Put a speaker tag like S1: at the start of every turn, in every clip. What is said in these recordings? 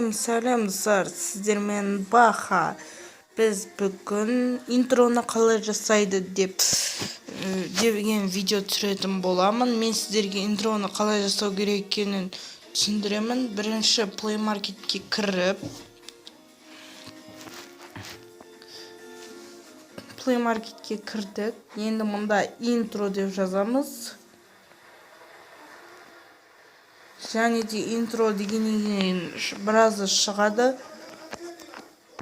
S1: Всем сәлем, достар! Сіздермен Баха. Біз бүгін интроны қалай жасайды деп деген видео түсіретін боламын. Мен сіздерге интроны қалай жасау керек екенін түсіндіремін. Бірінші Play Marketке кіріп, Play Marketке кірдік. Енді мұнда интро деп жазамыз. Және де интро дегеннен кейін біразы шығады.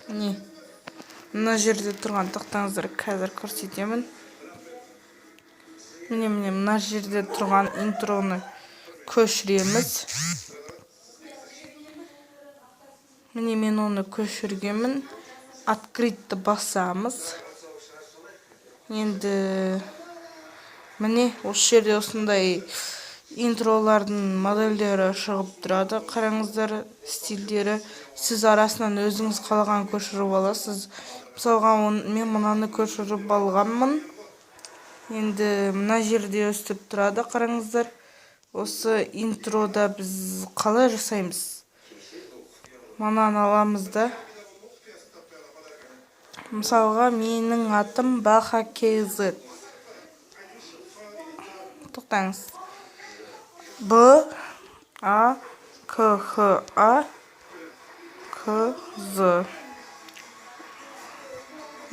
S1: Міне, мына жерде тұрған, тоқтаңыздар, қазір көрсетемін. Міне, міне, мына жерде тұрған интроны көшіреміз. Міне, мен оны көшіргенмін. Открытті басамыз. Енді міне, осы жерде осындай интролардың модельдері шығып тұрады. Қараңыздар, стильдері. Сіз арасынан өзіңіз қалаған көшіріп аласыз. Мысалға, мен мынаны көшіріп алғанмын. Енді мына жерде өстіп тұрады, қараңыздар. Осы интрода біз қалай жасаймыз? Мынаны аламыз да, мысалға, менің атым Баха KZ. Тоқтаңыз. Б А К Х А К З.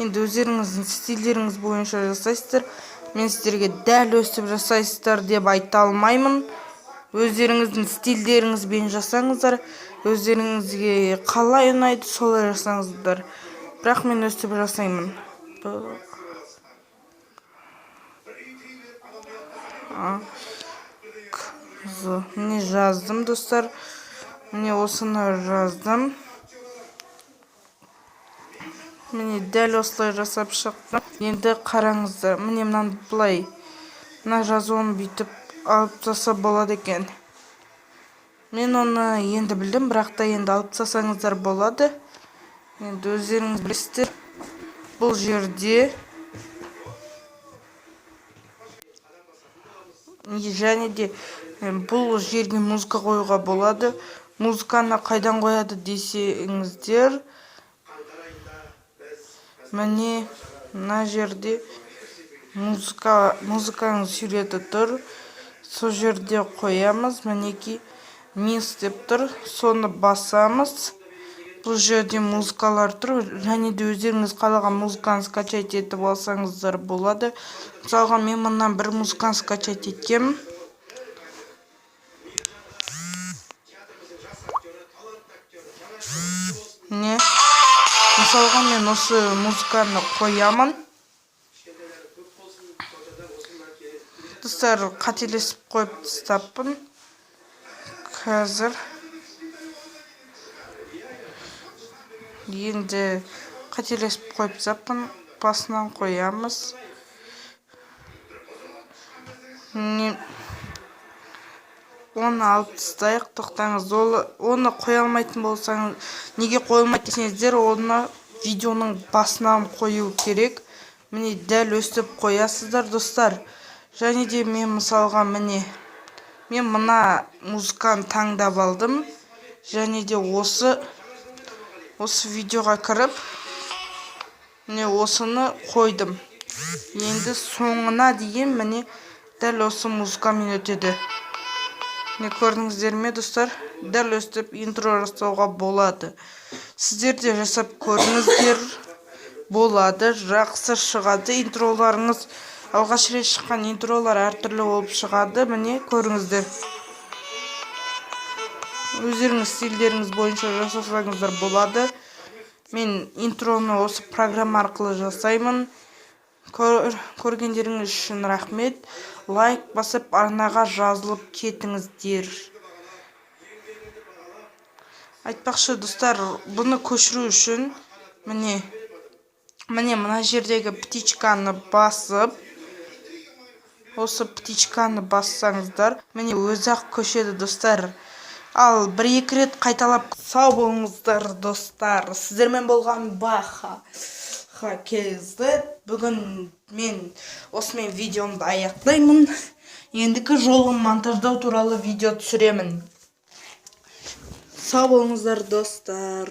S1: Енді өздеріңіздің стильдеріңіз бойынша жасайсыздар. Мен сіздерге дәл өстіп жасайсыздар деп айта алмаймын. Өздеріңіздің стильдеріңізбен жасаңыздар, өздеріңізге қалай ұнайды, солай жасаңыздар. Бірақ мен өстіп жасаймын. Б А К З. Міне, жаздым, достар. Міне, осыны жаздым. Міне, дәл осылай жасап шықтым. Енді қараңыздар, міне, мынаны былай, мына жазуын бүйтіп алып тастаса болады екен. Мен оны енді білдім, бірақ та енді алып тастасаңыздар болады. Енді өздеріңіз білесіздер. Бұл жерде және де бұл жерге музыка қоюға болады. Музыканы қайдан қояды десеңіздер, міне, мына жерде музыканың суреті тұр, сол жерде қоямыз. Мінекей, микс деп тұр, соны басамыз. Бұл жерде музыкалар тұр. Және де өздеріңіз қалаған музыканы скачать етіп алсаңыздар болады. Мысалға, мен мындан бір музыканы скачать еткенмін. Міне, мысалға, мен осы музыканы қоямын. Достар, қателесіп қойып тастаппын. Қазір енді қателесіп қойып тастаппын. Басынан қоямыз. Міне, оны алып тастайық. Тоқтаңыз, оны қоя алмайтын болсаңыз, неге қойылмайды десеңіздер, оны видеоның басынан қою керек. Міне, дәл өстіп қоясыздар, достар. Және де мен, мысалға, міне, мен мына музыканы таңдап алдым. Және де осы видеоға кіріп, міне, осыны қойдым. Енді соңына дейін, міне, дәл осы музыкамен өтеді. Міне, көрдіңіздер ме, достар? Дәл өстіп интро жасауға болады. Сіздер де жасап көріңіздер, болады, жақсы шығады интроларыңыз. Алғаш рет шыққан интролар әртүрлі болып шығады. Міне, көріңіздер, өздеріңіз стильдеріңіз бойынша жасасаңыздар болады. Мен интроны осы программа арқылы жасаймын. Көргендеріңіз үшін рахмет. Лайк басып, арнаға жазылып кетіңіздер. Айтпақшы, достар, бұны көшіру үшін, міне, міне, мына жердегі птичканы басып, осы птичканы бассаңыздар, міне, өзі ақ көшеді, достар. Ал бір-екі рет қайталап. Сау болыңыздар, достар! Сіздермен болған Баха KZ. Бүгін мен осымен видеомды аяқтаймын. Ендігі жолы монтаждау туралы видео түсіремін. Сау болыңыздар, достар.